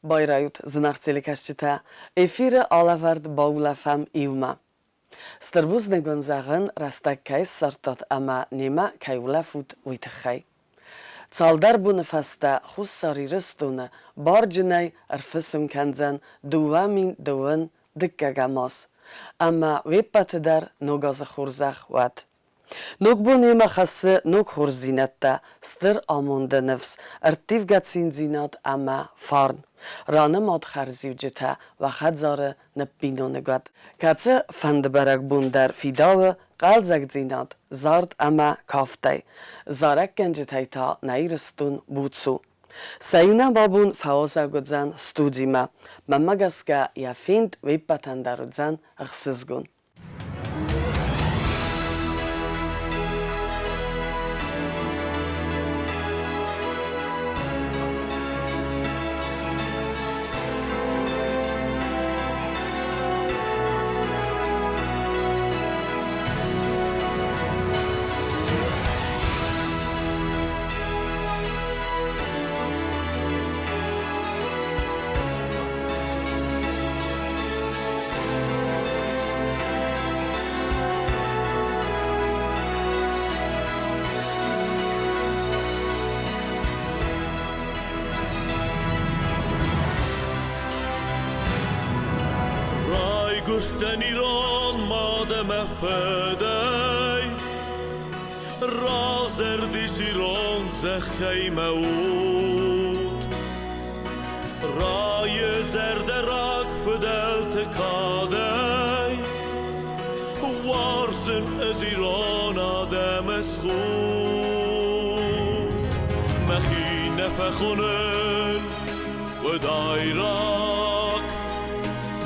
Байрайут, зынаргъ телекӕсджытӕ! Эфиры алӕвӕрд баулӕфӕм иумӕ. Стыр бузныг уын зӕгъын, рӕстӕг кӕй ссардтат ӕмӕ немӕ кӕй улӕфут, уый тыххӕй. Цалдӕр боны фӕстӕ Хуссар Ирыстоны барджынӕй ӕрфысым кӕндзӕн 2010 дыккӕгӕм аз. Ӕмӕ уе ппӕты дӕр Ног азы хорзӕх уӕд! Ног бон йемӕ хӕссы ног хорздзинӕдтӕ, стыр амонды ныфс, ӕрттивгӕ циндзинад ӕмӕ фарн. Ранымад хӕрзиуджытӕ уӕ хӕдзары ныббиноныг уӕд. Кӕцы фӕнды бӕрӕгбон дӕр фидауы хъӕлдзӕгдзинад, зард ӕмӕ кафтӕй. Зарӕггӕнджытӕй та нӕ Ирыстон буц у. Сӕ абон фӕуазӕг уыдзӕн студимӕ. Мӕнмӕ гӕсгӕ, йӕ фенд уе ппӕтӕн дӕр уыдзӕн ӕхсызгон. Райгуырдтӕн ирон мад ӕмӕ фыдӕй, Равзӕрдис ирон зӕххӕй мӕ уд. Райы зӕрдӕ рагфыдӕлты кадӕй, Уарзын ӕз ирон адӕмы схуд. Мӕхи нӕ фӕхонын къуыдайраг,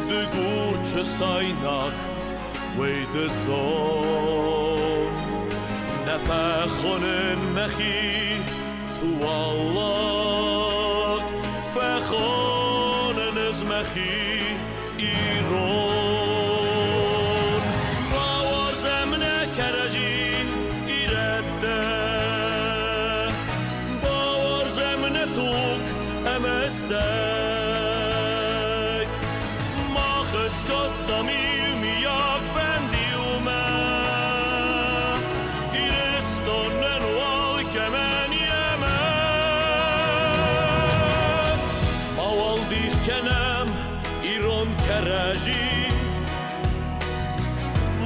Дыгур чысайнаг, уый ды зон. Нӕ фӕхонын мӕхи туаллаг, Фӕхонын ӕз мӕхи ирон. Бауарзӕм нӕ кӕрӕдзи, ирӕттӕ, Бауарзӕм нӕ туг ӕмӕ стӕг. Мах ыскодтам иумиаг фӕнд иумӕ, Ирыстонӕн уал кӕмӕн йемӕ. Мауал дих кӕнӕм ирон кӕрӕдзи,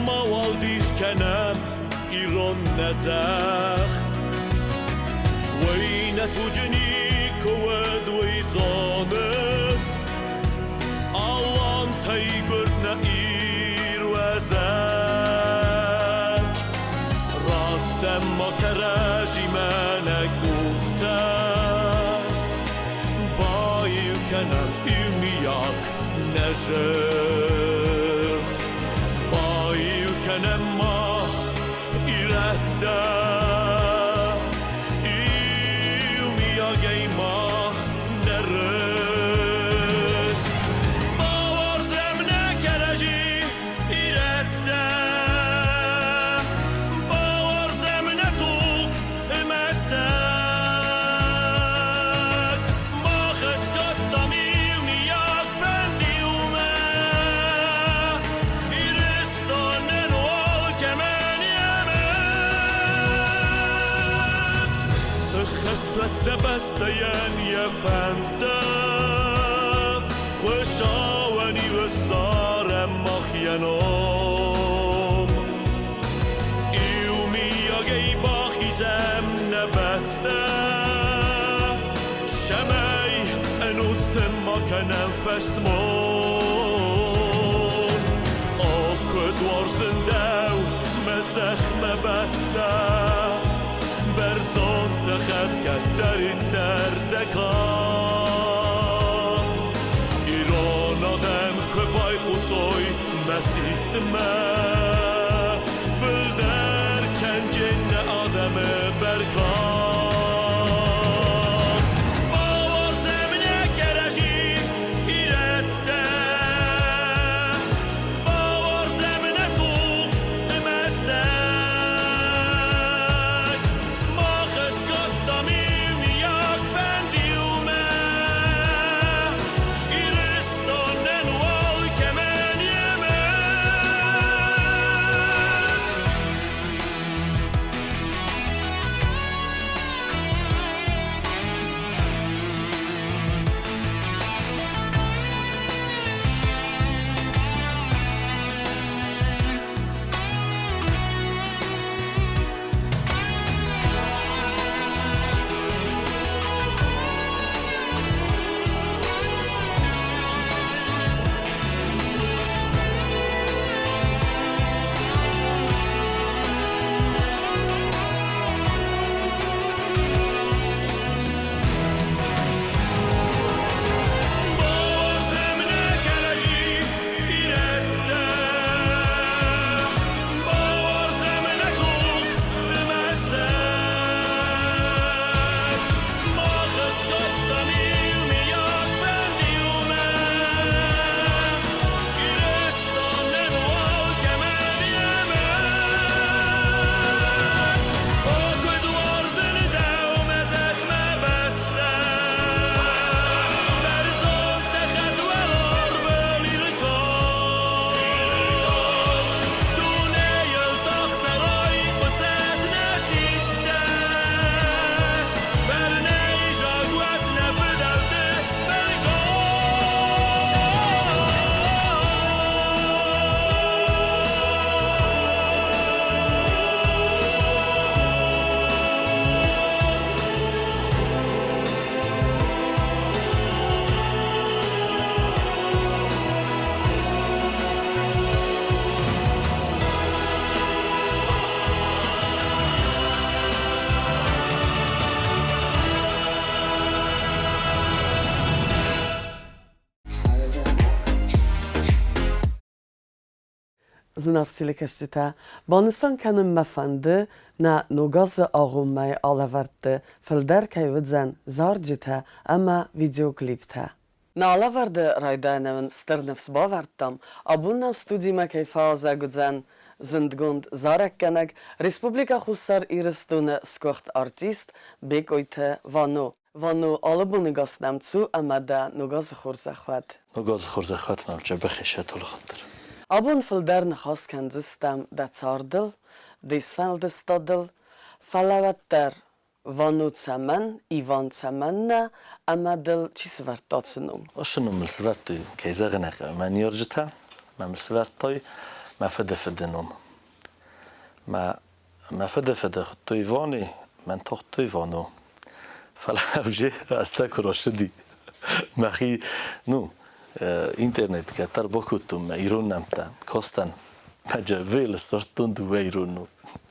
Мауал дих кӕнӕм ирон нӕ зӕхх. Уый нӕ туджы никуы уыд, уый зоныс, Алантӕй гуырд нӕ ирвӕзӕг. Раттӕм ма кӕрӕдзимӕ нӕ къухтӕ, Баиу кӕнӕм иумиаг нӕ зӕрд. Баиу кӕнӕм мах, ирӕттӕ, Иумиагӕй мах нӕ рыст. Бауарзӕм нӕ кӕрӕдзи, ирӕттӕ, Бауарзӕм нӕ туг ӕмӕ стӕг. Мах ӕскодтам иумиаг фӕнд иумӕ, Ирыстонӕн алкӕмӕн йӕ мӕт. Сыххӕстӕттӕ бӕстӕйӕн йӕ фӕндтӕ, Хуыцауӕн ивы ссарӕм мах йӕ ном. Иумиагӕй бахизӕм нӕ бӕстӕ, Цӕмӕй ӕнусты ма кӕнӕм фӕсмон. О, куыд уарзын дӕу, мӕ зӕхх, мӕ бӕстӕ, Бӕрзонд дӕ хӕд кӕддӕриддӕр дӕ кад. Ирон адӕм куы байхъусой мӕ сидтмӕ, Фылдӕр кӕнджын нӕ адӕмы бӕркад. Бауарзӕм нӕ кӕрӕдзи, ирӕттӕ, Бауарзӕм нӕ туг ӕмӕ стӕг. Зынаргъ телекӕсджытӕ, банысан кӕнын мӕ фӕнды, нӕ Ног азы агъоммӕйы алӕвӕрдты фылдӕр кӕй уыдзӕн зарджытӕ ӕмӕ видеоклиптӕ. Нӕ алӕвӕрды райдайӕны уын стыр ныфс бавӕрдтам, абон нӕм студимӕ кӕй фӕуазӕг уыдзӕн зындгонд зарӕггӕнӕг, Республикӕ Хуссар Ирыстоны сгуыхт артист Бекъойты Вано. Вано, алы боныгас нӕм цу ӕмӕ дӕ Ног азы хорзӕх уӕд! Ног азы хорзӕх уӕд, мӕ дзӕбӕх хатыр. Абон фылдӕр ныхас кӕндзыстӕм дӕ цардыл, де сфӕлдыстадыл, фӕлӕ уӕддӕр Вано цӕмӕн, Иван цӕмӕннӕ ӕмӕ дыл чи сывӕрдта цы ном? Уыцы ном мыл сывӕрдтой, кӕй зӕгъын ӕй хъӕуы, мӕ ныййарджытӕ мӕ мыл сывӕрдтой мӕ фыды фыды ном. Мӕ мӕ фыды фыды хуыдтой Ивани, мӕн та хуыдтой Вано. Фӕлӕ уже азтӕ куы рацыди, мӕхи, ну, интернет кӕддӕр бакодтон мӕ ирон нӕмттӕ, кастӕн, мӕ джӕввел ссардтон дыууӕ ирон ном.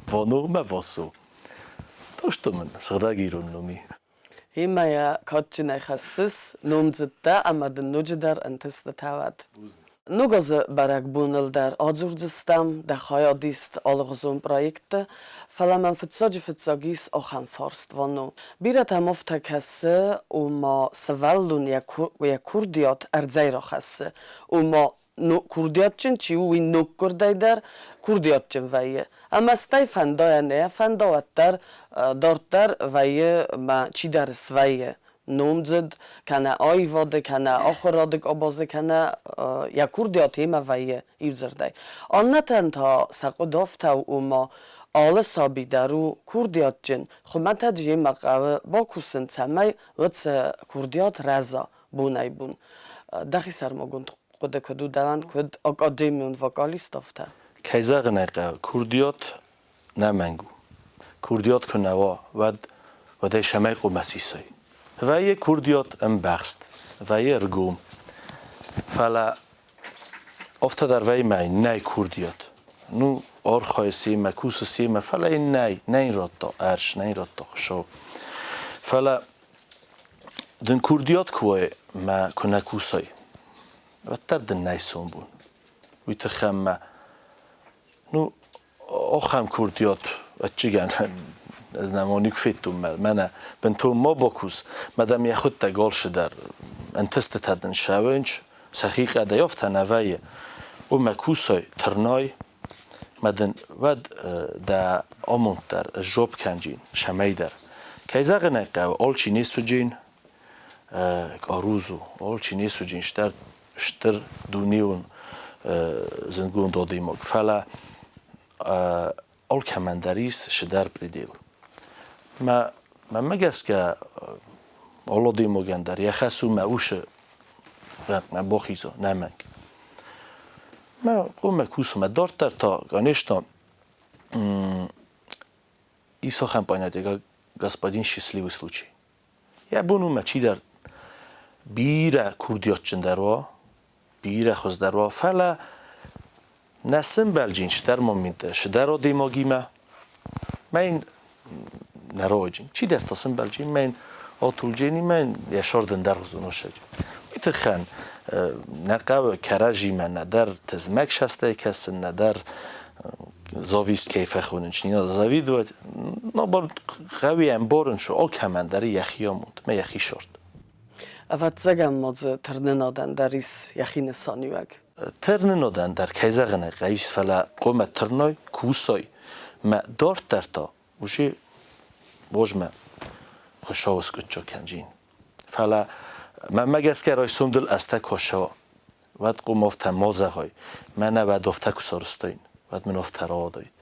Вано мӕ Васо. То мын сыгъдӕг ирон номи. Гъемӕ йӕ кадджынӕй хӕссыс, номдзыдтӕ ӕмӕ дын ноджыдӕр ӕнтыстытӕ уӕд. Ног азы бӕрӕгбоныл дӕр адзурдзыстӕм дӕ хайадист алыгъуызон проектты, фӕлӕ мӕм фыццаджы-фыццаг ис ахӕм фарст, Вано. Бирӕтӕм афтӕ кӕсы, ома сывӕллон йӕ курдиат ӕрдзӕй рахӕссы, ома курдиатджын чи у, уый ноггуырдӕй дӕр курдиатджын вӕййы. Ӕмӕ стӕй фӕнда нӕ фӕнда, уӕддӕр дарддӕр вӕййы мӕ чидӕр свӕййы номдзыд, кӕнӕ аивады, кӕнӕ ахуырады къабазы, кӕнӕ йӕ курдиат йемӕ вӕййы иудзырдӕй. Аннӕтӕн та сӕ хъуыды афтӕ у, ома алы саби дӕр у курдиатджын, хуымӕтӕджы йемӕ хъӕуы бакусын, цӕмӕй уыцы курдиат рӕза бонӕй-бон. Дӕхи сӕрмагонд хъуыды куыд у дӕуӕн, куыд академион вокалист афтӕ? Кӕй зӕгъын ӕй хъӕуы, курдиат нӕ мӕнг у. Курдиат куы нӕ уа, уӕд уӕд ӕй цӕмӕй хъуамӕ сисай? Вӕййы курдиат ӕмбӕхст, вӕййы ӕргом. Фӕлӕ афтӕ дӕр вӕййы мӕ нӕй курдиат. Ну, архайы семӕ, кусы семӕ, фӕлӕ йын нӕй, нӕ йын радта ӕрс, нӕ йын радта Хуыцау. Фӕлӕ дын курдиат куы уай мӕ куы нӕ кусай, уӕддӕр дын нӕй сомбон. Уый тыххӕй мӕ, ну, ахӕм курдиат ӕччигӕн ӕз нӕма никуы федтон мӕнӕ бынтон ма бакус, мӕ дӕм йӕхуыдтӕг алцы дӕр ӕнтыстытӕ дын сӕвӕнч, сӕхи хъӕдӕй афтӕ нӕ вӕййы. Уымӕ кусай, тырнай, мӕ дын уӕд дӕ амонд дӕр сжоп кӕнджин, сӕмӕй дӕр. Кӕй зӕгъын ӕй хъӕуы, алчи не суджин къарузу, алчи не суджин стыр стыр дунеон зындгонд адӕймаг. Фӕлӕ алкӕмӕн дӕр ис цыдӕр предел. Мӕ мӕнмӕ гӕсгӕ алы адӕймагӕн дӕр йӕ хӕс у мӕ усы рӕнхъмӕ бахиза, нӕ мӕнг. Мӕ хъуамӕ кусын, мӕ дарддӕр та, конечно, ис ахӕм понятие, как господин счастливый случай. Йӕ бон у мӕ чидӕр бирӕ курдиатджындӕр уа, бирӕ хуыздӕр уа, фӕлӕ нӕ сымбӕлджын стӕр моменттӕ сыдӕр адӕймагимӕ, мӕ йын нӕ рауайджын. Чидӕр та сымбӕлджын, мӕ йын атулджени, мӕ йын йӕ сӕрдын дӕргъдзон осӕджы. Уый тыххӕн нӕ хъӕуы кӕрӕдзимӕ нӕдӕр тызмӕг састӕй кӕсын, нӕдӕр зависть кӕй фӕхонынц, не надо завидовать. Наоборот, хъӕуы ӕмбарын, что алкӕмӕн дӕр йӕхи амонд, мӕ йӕхи сорт. Ӕвӕццӕгӕн ма дзы тырнынадӕн дӕр ис йӕхи нысаниуӕг. Тырнынадӕн дӕр, кӕй зӕгъын ӕй хъӕуы, фӕлӕ хъуамӕ тырной, кусой. Мӕ дарддӕр та уже бозмӕ Хуыцауы скъуыддзаг кӕнджин. Фӕлӕ мӕнмӕ гӕсгӕ райсом дыл азтӕ куы ссӕуа, уӕд хъуамӕ афтӕ ма зӕгъай, мӕнӕ уӕд афтӕ куы сарӕзтаин, уӕд мын афтӕ рауадаид.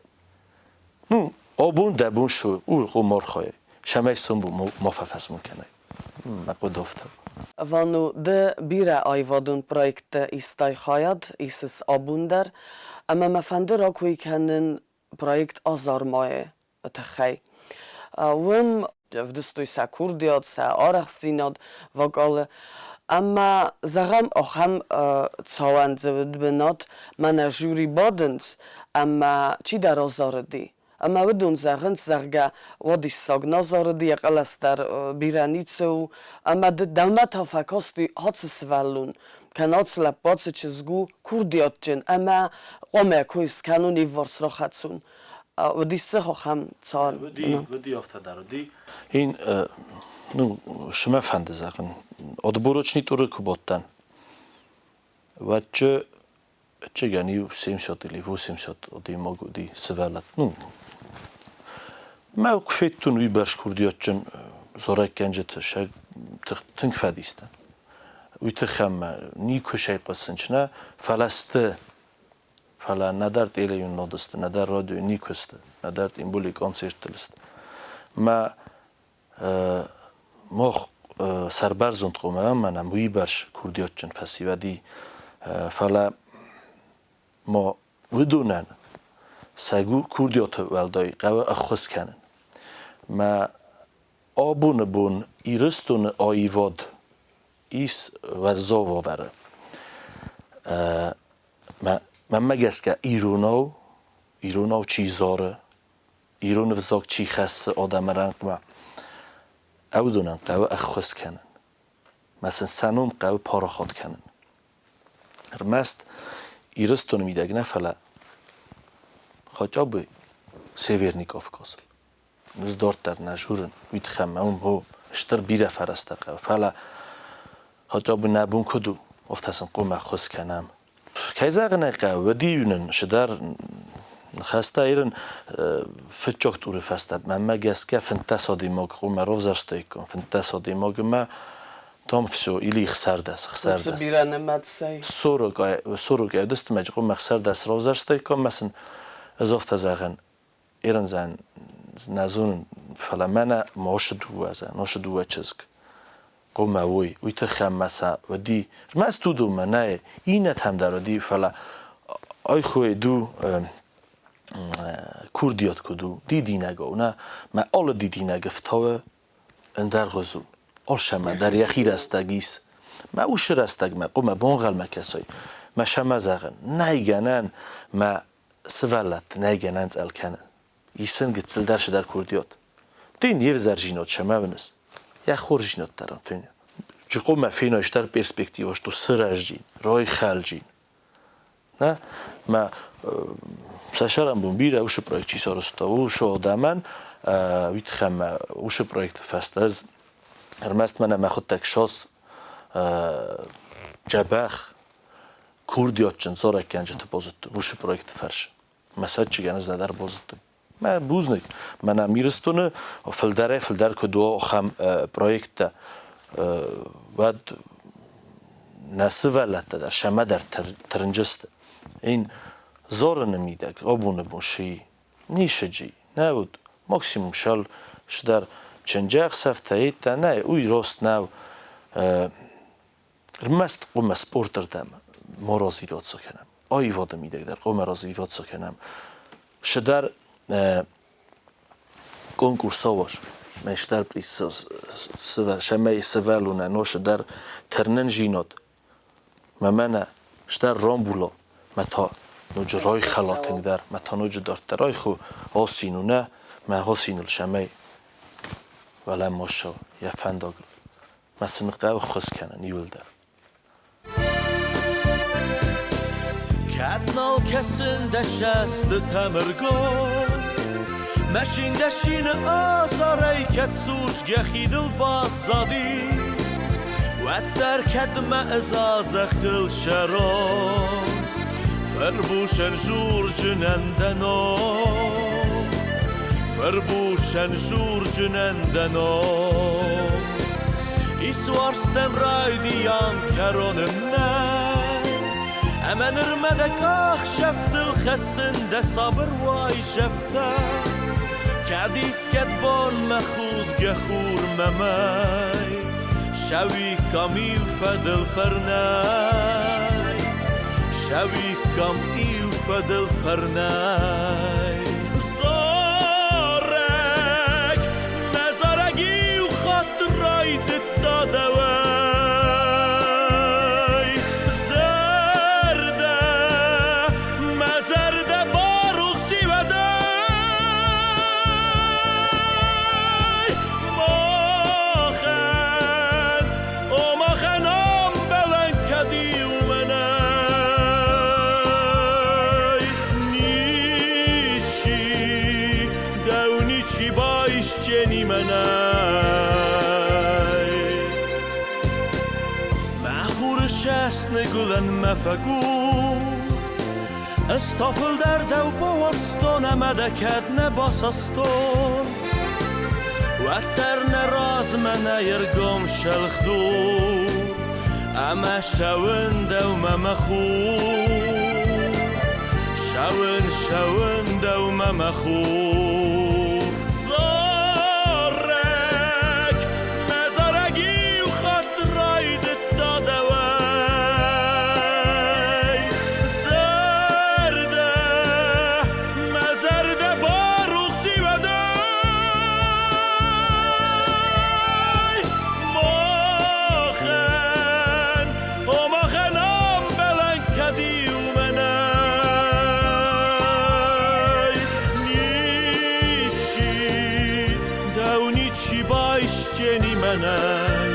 Ну, абон дӕ бон цы у, ууыл хъуамӕ архайай, цӕмӕй сын ма фӕфӕсмон кӕнай. Мӕ хъуыды афтӕ у. Вано, ды бирӕ аивадон проектты истай хайад, исыс абон дӕр, ӕмӕ мӕ фӕнды ракой кӕнын проект Азармайы тыххӕй. Уым ӕвдыстой сӕ курдиат, сӕ арӕхстдзинад вокалы. Ӕмӕ, зӕгъӕм, ахӕм цауӕн дзы уыд бынат, мӕнӕ жюри бадынц, ӕмӕ чидӕр азарыди. Ӕмӕ уыдон зӕгъынц, зӕгъгӕ, уадиссаг нӕ зарыди, йӕ хъӕлӕс дӕр бирӕ ницы у. Ӕмӕ ды дӕумӕ та фӕкасти ацы сывӕллон. Кӕнӕ ацы лӕппу, ацы чызг у курдиатджын ӕмӕ хъуамӕ кой скӕнон, ивварс рахӕцун. Уыдис дзы ахӕм цар? Уыди, афтӕ дӕр уыди. Ин, ну, шы мӕ фӕнды зӕгъын. Отборочный туры куы бадтӕн, уӕд чигӕн иу 70 или 80 адӕймаг уыди сывӕллӕт. Ну, мӕ куы федтон уыйбӕрц курдиатджын зарӕггӕнджыты, сӕ тынг фӕдистӕн. Уый тыххӕй мӕ никуы сӕйхъуысын нӕ, фӕлӕ сты. Фӕлӕ нӕдӕр телеуынынады сты, нӕдӕр радиойы никуы сты, нӕдӕр тем более концерттыл сты. Мӕ мах сӕрбӕрзонд хъуамӕ мӕнӕ уыйбӕрц курдиатджын фӕсивӕд и, фӕлӕ ма уыдонӕн сӕ курдиаты уӕлдай хъӕуы ӕххуыс кӕнын. Мӕ абоны бон Ирыстоны аивад ис уӕззау уавӕры. Мӕнмӕ гӕсгӕ иронау, иронау чи зары, ирон ӕвзаг чи хӕссы адӕмы рӕнхъмӕ, уыдонӕн хъӕуы ӕххуыс кӕнын. Мӕ сын сӕ ном хъӕуы парахат кӕнын. Ӕрмӕст Ирыстоны мидӕг нӕ, фӕлӕ хотя бы Северный Кавказыл. Ӕз дарддӕр нӕ журын, уый тыххӕй мӕ уым хо стыр бирӕ фӕрӕзтӕ хъӕуы, фӕлӕ хотя бы нӕ бон куыд у, афтӕ сын хъуамӕ ӕххуыс кӕнӕм. Кӕй зӕгъын ӕй хъӕуы, уӕд-иу нын цыдӕр ныхӕстӕ ирын фыццаг туры фӕстӕ мӕнмӕ гӕсгӕ 15 адӕймаг хъуамӕ равзӕрстаиккам, 15 адӕймагмӕ там все, или 16, 16. Бирӕ нымӕцӕй. 40 ӕвдыстмӕ хъуамӕ 16 равзӕрстаиккам, мӕ сын ӕз афтӕ зӕгъын, Ирӕн нӕ зонын, фӕлӕ мӕнӕ мосы дыууӕ зӕ, носы дыууӕ чызг. Хъуамӕ уой, уый тыххӕй мӕ сӕ уыди. Ӕрмӕст уыдонмӕ нӕй, иннӕтӕм дӕр уыди, фӕлӕ ай хуы ду курдиат куыд у, дидинӕгау, нӕ, мӕ алы дидинӕг ӕфтауы ӕндӕргъуыз у. Алсӕмӕ дӕр йӕхи рӕстӕг ис. Мӕ усы рӕстӕгмӕ хъуамӕ бонгъӕлмӕ кӕсой. Мӕ сӕмӕ зӕгъын, нӕй гӕнӕн, мӕ сывӕллӕтты нӕй гӕнӕн цъӕл кӕнын. Исын гыццылдӕр цыдӕр курдиат. Дын не взӕр зинот сӕмӕ уыныс. Йӕ хорз зинот дӕр ын фен. Чыкъомӕ феной стӕр перспектива, что сырӕзджин, ройхӕлджин. Нӕ, мӕ сӕ сӕрӕнбон бирӕ уыцы проект чи сарӕзта, уыцы адӕмӕн уый тыххӕй мӕ уыцы проекты фӕстӕ ӕз ӕрмӕст мӕнӕ мӕхуыдтӕг сос дзӕбӕх курдиатджын зарӕггӕнджыты базыдтон уыцы проекты фӕрцы. Мӕ цӕстыгӕн ӕз нӕдӕр базыдтон. Мӕ бузныг. Мӕнӕ Ирыстоны фылдӕрӕй-фылдӕр куыд уа ахӕм проекттӕ, уӕд нӕ сывӕллӕттӕ дӕр сӕмӕ дӕр тырнджысты. Ин зорыны мидӕг абоны бон ши нишыджи нӕ уыд. Максимум шал сдӕр чынджӕхсӕвтӕ йедтӕ нӕй, уый рост нӕу. Ӕрмӕст хъуамӕ спорты рдӕм ма развиваться кӕнӕм, аивады мидӕг дӕр хъуамӕ развиваться кӕнӕм. Цыдӕр конкурс ауаз, мӕстӕр сӕмӕй сывӕллонӕн носы дӕр тырнынзинад мӕ мӕнӕ стӕр рамбула, мӕ та ноджы райхӕла тынгдӕр, мӕ та ноджы дарддӕр айху асин у нӕ, мӕ асиныл сӕмӕй уӕлӕ ма ссӕуа йӕ фӕндагыл. Мӕ сын хъӕуы ххуыс кӕнын иуылдӕр. Кӕд нал кӕсын дӕ цӕстытӕм ӕргом, Мӕ син азарӕй кӕд судзгӕ хидыл баззади, Уӕддӕр кӕдмӕ ӕз а зӕххыл сӕрон, Фырбусӕн журджынӕн дӕ ном, Фырбусӕн журджынӕн дӕ ном. Исуарзтӕн райдиан кӕроны нӕй, Ӕмӕ нырмӕ дӕ къахсӕфтыл хӕссын дӕ сабыр уайсӕфтӕ. Кӕд искӕд бон мӕ худгӕ хурмӕ мӕй Сӕуиккам иу фӕдыл фӕрнӕй, Сӕуиккам иу фӕдыл фӕрнӕй. Зарӕг, мӕ зарӕг иу хатт райдыдта дӕуӕй. Зӕрдӕ, мӕ зӕрдӕ барухс и уӕдӕй. Махӕн, о махӕн ӕмбӕлӕн кӕд иу байсчени мӕнӕй. Мӕ хуры сӕсныгуылӕнмӕ фӕкул, Ӕз та фылдӕр дӕу бауарзтон ӕмӕ дӕ кӕд нӕ басастон, Уӕддӕр нӕ размӕ нӕ ӕргом сӕлхдур, Ӕмӕ ссӕуын дӕумӕ мӕ хур. Ссӕуын, ссӕуын дӕумӕ мӕ хур. Зарӕг, мӕ зарӕг иу хатт райдыдта дӕуӕй. Зӕрдӕ, мӕ зӕрдӕ барухс и уӕдӕй. Махӕн, о махӕн ӕмбӕлӕн кӕд иумӕ нӕй. Ничи, дӕу ничи байсдзӕни мӕнӕй.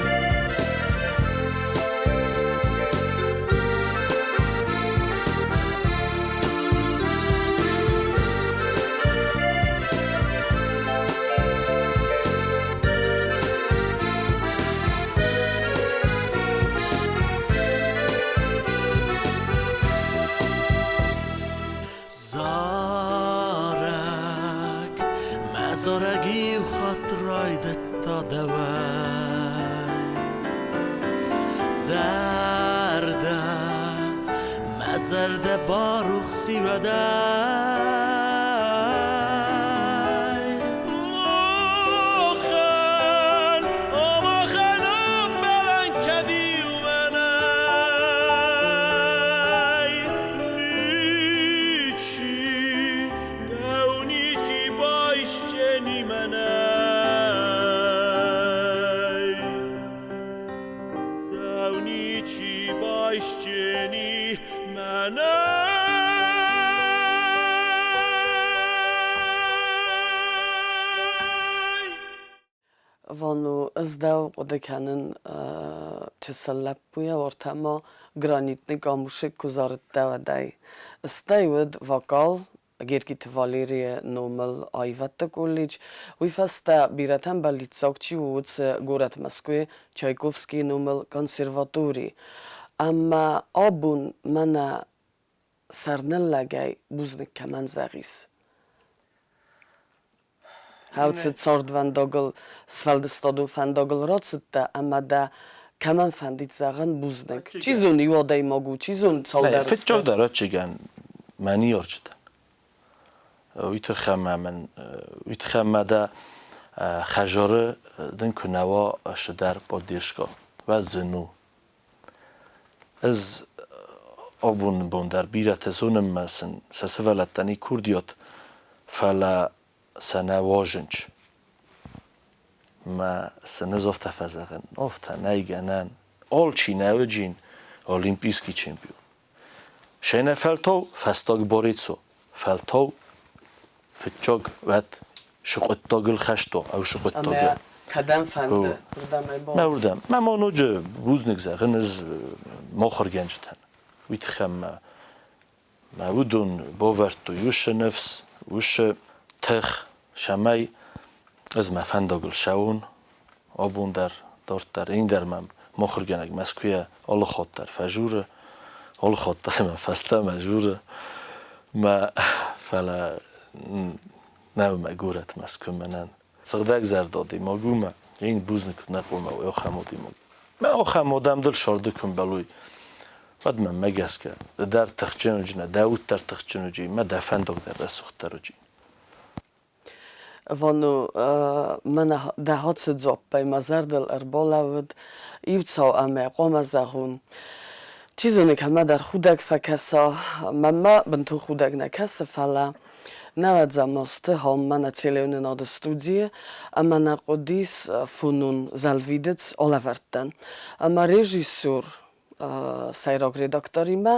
Зарӕг, мӕ зарӕг-иу хатт райдыдта дӕуӕй. Зӕрдӕ, мӕ зӕрдӕ барухс и уӕдӕй. Махӕн, о махӕн ӕмбӕлӕн кӕд иумӕ нӕй. Ничи, дӕу ничи байсдзӕни мӕнӕй. Дӕу ничи байсдзӕни мӕнӕй. Вано, ӕз дӕу хъуыды кӕнын чысыл лӕппуйӕ, уӕртӕ ма гранитный камушек куы зарыдтӕ, уӕдӕй. Стӕй уыд вокал, Гергиты Валерийы номыл аивӕдты колледж. Уый фӕстӕ бирӕтӕн бӕллиццаг чи у, уыцы горӕт Мӕскуыйы Чайковскийы номыл консерватори. Ӕмӕ абон мӕнӕ сӕрныллӕгӕй бузныг кӕмӕн зӕгъис? Хӕуцы цардвӕндагыл, сфӕлдыстадон фӕндагыл рацыдтӕ ӕмӕ дӕ кӕмӕн фӕндид зӕгъын бузныг? Чи зоны, иу адӕймаг у, чи зоны, цалдӕр. Фыццагдӕр ӕвӕццӕгӕн мӕ ныййарджытӕ. Уый тыххӕй ма мын, уый тыххӕй ма дӕ хӕдзары дын куы нӕ уа цыдӕр поддержка, уӕд зын у. Ӕз абоны бон дӕр бирӕтӕ зонын ӕмӕ сын сӕ сывӕллӕттӕн и курдиат, фӕлӕ сӕ нӕ уарзынц. Мӕ сын ӕз афтӕ фӕзӕгъын, афтӕ нӕй гӕнӕн. Алчи нӕ уыджин олимпийский чемпион. Сӕнӕ фӕлтау фӕстаг борец у, фӕлтау фыццаг уӕд сыкъуыддагыл хӕст у, ау сыкъуыддагыл. Ӕмӕ кӕдӕм фӕнды, уырдӕм ӕй Мӕ уырдӕм. Мӕ ма ноджы бузныг зӕгъын ӕз мохыргӕнджытӕн. Уый тыххӕй мӕ мӕ уыдон бавӕрдтой уыцы ныфс, уыцы тых, цӕмӕй ӕз мӕ фӕндагыл цӕуон. Абон дӕр, дарддӕр, ин дӕр мӕм мохыргӕнӕг Мӕскуыйӕ алы хатт дӕр фӕжуры, алы хатт дӕр мӕ фӕстӕмӕ журы. Мӕ фӕлӕ нӕу мӕ горӕт Мӕскуы мӕнӕн. Сыгъдӕгзӕрдӕ адӕймаг у мӕ ин бузныг куыд нӕ хъуамӕ уой ахӕм адӕймаг. Мӕ ахӕм адӕм дыл сӕрды куы мбӕлой, уӕд мӕнмӕ гӕсгӕ ды дӕр тыхджын уыдзынӕ, дӕ уд дӕр тыхджын уыдзи, мӕ дӕ фӕндаг дӕр рӕсугъддӕр уыдзи. Вано, мӕнӕ дӕ хӕццӕ дзуаппӕй мӕ зӕрдыл ӕрбалӕууыд иу цау ӕмӕ хъуамӕ зӕгъон. Чи зоны, кӕмӕдӕр худӕг фӕкӕса, мӕнмӕ бынтон худӕг нӕ кӕсы, фӕлӕ нӕуӕдзӕм азты хъуамӕ нӕ телеуынынады студийы ӕмӕ нӕ хъуыдис фонон зӕлвидыц алӕвӕрдтӕн. Ӕмӕ режиссер сӕйраг редакторимӕ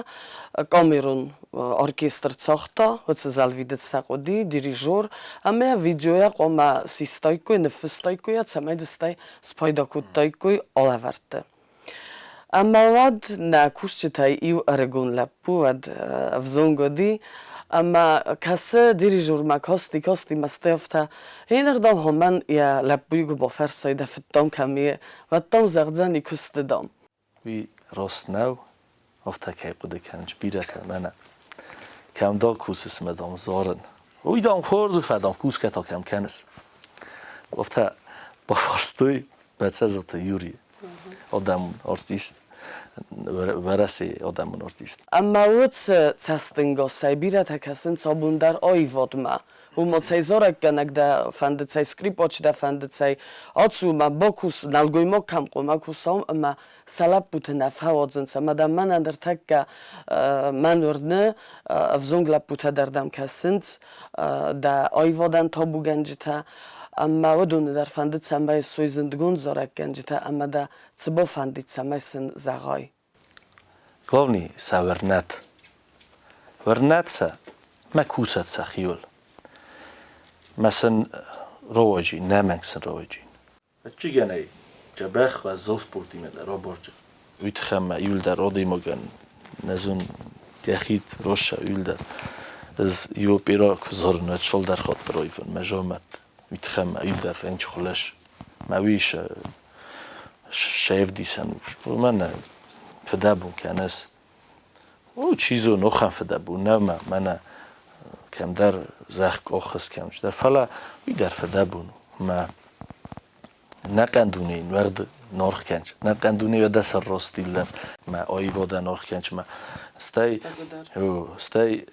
камерон оркестр цагъта, уыцы зӕлвидыц сӕ хъуыди, дирижер, ӕмӕ видеойӕ хъуамӕ систаиккой, ныффыстаиккой, цӕмӕй дзы стӕй спайда кодтаиккой алӕвӕрдты. Ӕмӕ уӕд нӕ кусджытӕй иу ӕрыгон лӕппу уӕд ӕвзонг уыди. Ӕмӕ кӕсы дирижермӕ, касти, касти ма стӕй афтӕ: Иннӕрдӕм хомӕн йӕ лӕппуйы куы бафӕрсай, дӕ фыд дам кӕм и, уӕд дам зӕгъдзӕни, куысты дам. Уый раст нӕу, афтӕ кӕй хъуыды кӕнынц бирӕтӕ, мӕнӕ кӕм дӕ кусыс ӕмӕ дам зарын. Уый дам хорз у, фӕлӕ дам кусгӕ та кӕм кӕныс? Афтӕ бафарстой Бӕцӕзаты Юрийы, адӕмон артист, Уӕрӕсейы адӕмон артист. Ӕмӕ уыцы цӕстӕнгасӕй бирӕтӕ кӕсынц абон дӕр аивадмӕ. Уымӕ цӕй зарӕггӕнӕг дӕ фӕнды, цӕй скрипач дӕ фӕнды, цӕй ацу ӕмӕ бакус, нӕлгоймаг кӕм хъуамӕ куса ӕмӕ сӕ лӕппуты нӕ фӕуадзынц. Ӕмӕ дӕм мӕнӕ ныртӕккӕ мӕн уырны, ӕвзонг лӕппутӕ дӕр дӕм кӕсынц, дӕ аивадӕн табугӕнджытӕ. Ӕмӕ уыдоны дӕр фӕнды, цӕмӕй суой зындгонд зарӕггӕнджытӕ ӕмӕ дӕ цы бафӕндид, цӕмӕй сын зӕгъай? Главный сӕ уырнӕд. Уырнӕд сӕ, мӕ кусӕд сӕхиуыл. Мӕ сын рауаджи, нӕмӕнг сын рауаджи. Ӕччигӕнӕй дзӕбӕх уӕззау спортимӕ дӕр абарджы. Уый тыххӕй мӕ иуылдӕр адӕймагӕн нӕ зон йӕхи россӕ иуылдӕр. Ӕз иу оперӕ куы зарын, уӕд цалдӕр хатты раивын мӕ зӕрмӕт. Уый тыххӕй мӕ иуылдӕр фӕнчы хуылӕс. Мӕ уый сӕвдисӕн у. Мӕнӕ фыдӕбон кӕныс. О, чи зоны, охӕн фыдӕбон нӕ мӕ мӕнӕ кӕмдӕр зӕхх къохыс кӕмдӕр, фӕлӕ уый дӕр фыдӕбон у. Мӕ нӕхъӕн дунейы нуӕрд норх кӕнч. Нӕхъӕн дунейы дӕ сӕр ростиллӕн. Мӕ аивадӕн аргъ кӕнч. Мӕ стӕй, стӕй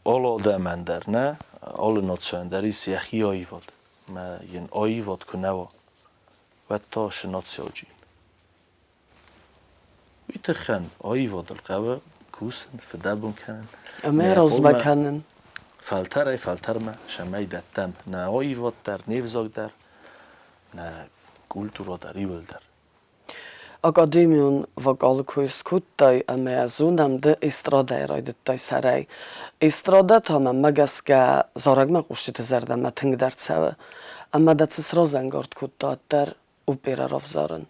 алы адӕмӕн дӕр нӕ, алы нацийӕн дӕр ис йӕхи аивад. Мӕ йын аивад куы нӕ уа, уӕд та шы нациоджи. Уый тыххӕн аивадыл хъӕуы кусын, фыдӕбон кӕнын. Ӕмӕ размӕ кӕнын. Фӕлтӕрӕй-фӕлтӕрмӕ цӕмӕй дӕттӕм нӕ аивад дӕр, не взаг дӕр, нӕ культурӕ дӕр иуылдӕр. Академион вокалы кой скодтай ӕмӕ зонӕм ды эстрадӕйы райдыдтай сӕрӕй. Эстрадӕ та мӕнмӕ гӕсгӕ зарӕгмӕ хъусджыты зӕрдӕмӕ тынгдӕр цӕуы. Ӕмӕ дӕ цы сразӕнгард кодта уӕддӕр оперӕ равзарын?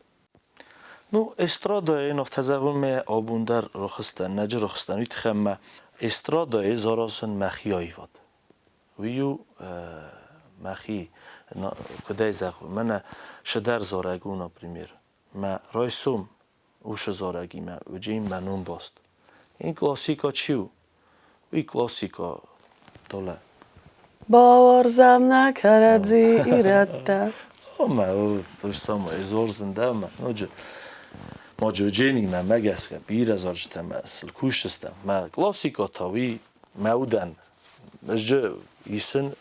Ну, эстрадӕйы афтӕ зӕгъун мӕ абон дӕр рохстӕн, нӕджы рохстӕн, уый тыххӕй мӕ эстрадӕйы заразын мӕхи аивад. Уый у мӕхи, куыдӕй зӕгъон, мӕнӕ шыдӕр зарӕг у, например. Мӕ райсом усы зарӕгимӕ уыди мӕ ном баст. Ин классика чи у? Уый классика долӕ. Бауарзӕм нӕ кӕрӕдзи ирӕттӕ. Омӕ, то же самое, зорзын дӕ ӕмӕ ноджы Маджодженимӕ мӕ гӕсгӕ бирӕ зарджытӕ мӕ сыл кусджытӕ. Мӕ классика та уый мӕ удӕн ӕз исын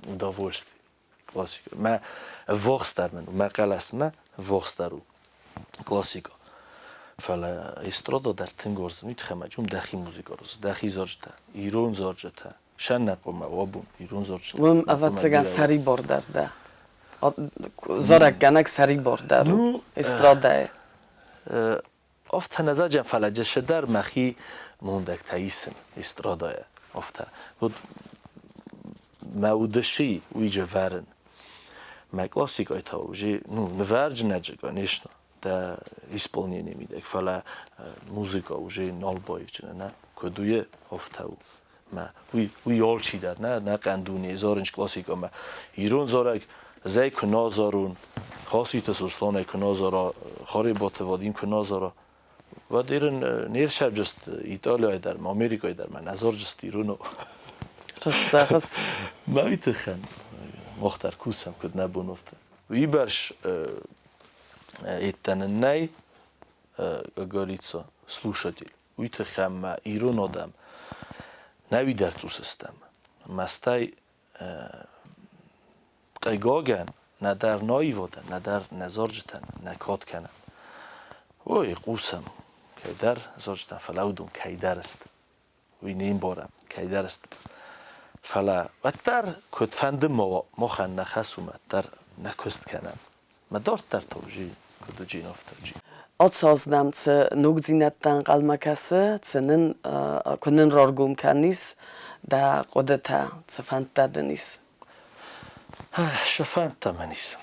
удовольствие. Классика. Мӕ ӕввахсдӕр мын у, мӕ хъӕлӕсмӕ ӕввахсдӕр у классика. Фӕлӕ эстрада дӕр тынг уарзын, уый тыххӕй ма уым дӕхи музыка рос, дӕхи зарджытӕ, ирон зарджытӕ, сӕннӕ хъуамӕ уабон ирон зарджытӕ. Уым, ӕвӕццӕгӕн, сӕрибардӕр дӕ. Зарӕггӕнӕг сӕрибардӕр у эстрадӕйы. Афтӕ нӕ зӕгъӕм, фӕлӕ джессе дӕр мӕхи мондӕгтӕ исын эстрадӕйӕ. Афтӕ. Вот мӕ удыси уый же вӕрын. Мӕ классикӕй та уже, ну, нывӕрджынӕджы, конечно, дӕ исполнение мидӕг, фӕлӕ музыка уже нал баивджынӕ, нӕ? Куыд у, афтӕ у. Мӕ уый, уый алчидӕр, нӕ, нӕ хъӕн дуне зарынч классикӕмӕ. Ирон зарӕг зӕй куы нӕ зарун, Хаситы Сосланӕй куы нӕ зара, Харебаты Вадим куы нӕ зара, уӕд ирын не рсӕвджыст Италияйы дӕр ма Америкӕйы дӕр ма нӕ зарджыст ирону. Раст зӕгъыс. Мӕ уый тыххӕн мах дӕр кусӕм, куыд нӕ бон афтӕ. Уыйбӕрц еттӕ нын нӕй, как говорится, слушатель. Уый тыххӕй ма ирон адӕм нӕуи дӕр цъус стӕм. Мӕстӕй хъыгагӕн нӕдӕр наивадӕн, нӕдӕр нӕ зарджытӕн нӕ кад кӕнӕм. Ой, хъусӕм, кӕйдӕр зарджытӕн, фӕлӕ уыдон кӕйдӕр сты. Уый не мбарӕм, кӕйдӕр сты. Фӕлӕ уӕддӕр куыдфӕнды ма уа, махӕн нӕ хӕс у, уӕддӕр нӕ куыст кӕнӕм. Мӕ дарддӕр та уже куыд уыди, афтӕ уыди. Ацы нӕм цы ногдзинӕдтӕ ӕнхъӕлмӕ кӕсы, цы нын, куы нын раргом кӕнис дӕ хъуыдытӕ, цы фӕндтӕ дын ис? Цы фӕндтӕ мын ис?